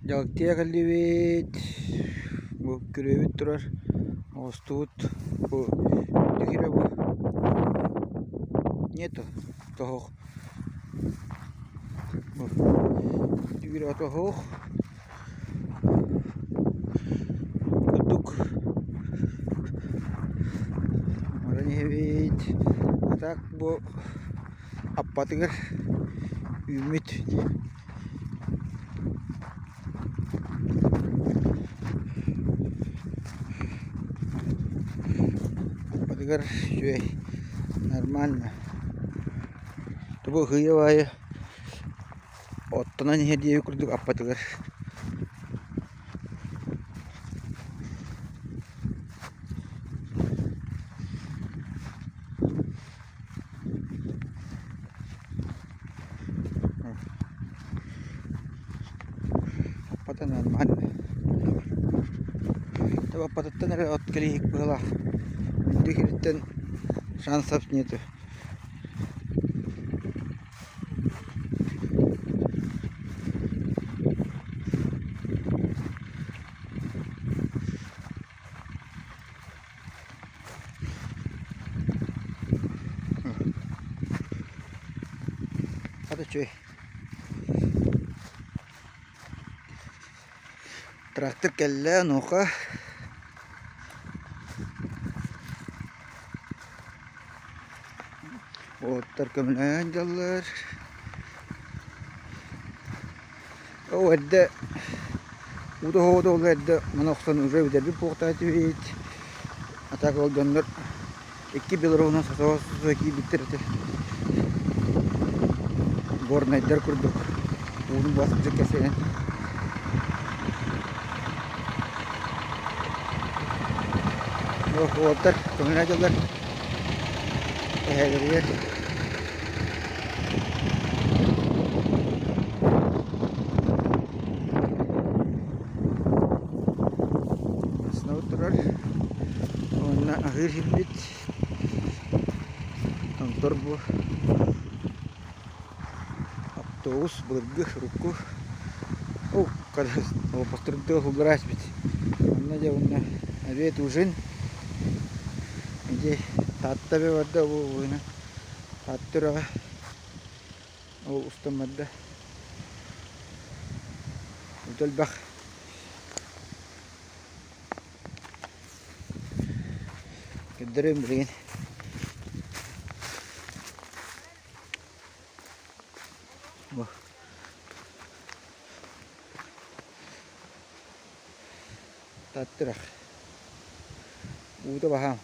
Дьалыктыйа кэллибит, бу күрүөбүт турар, оҕустубут бу үрдүк сирэ бу нету тоһох бу үрдүк сирэ тоһох курдук баран иһэбит а так бу аппатыгар үүммүт Аппатыгар үчүгэй нормально Тобу һыйа-баайы оттонон иһэр диэбит курдук аппатыгар Аппата нормально. Аппатыттан эрэ от кэлииһик быһыылаах. Үрдүк сириттэн шансов нету. Хата үчүгэй. Трактор кэллэ онуоха уолаттар көмөлөһөн дьаллар. Оо эрдэ уута оһоҕо ол эрдэ маны охсон уже бүтэрбит буолуохтаах этибит. А так ол дьоннор икки белоруһунан сосо-сосо киирбиттэр этэ. Горнайдар курдук ууну баспыт кэсэнэн. Уолаттар көҥүл дьаллар эһээлэригэр Массыынабыт турар уонна аһыыр сирбит томтор бу автобус былыргы урукку ол олоппосторун тыал сууллара испит онно дьэ уонна обед ужин ити Таатта эбэ барда бу уһуна Таатта үрэҕэ ол устан барда Ото элбэх көрдөрүөм билигин Бу Таатта үрэх уута баһаам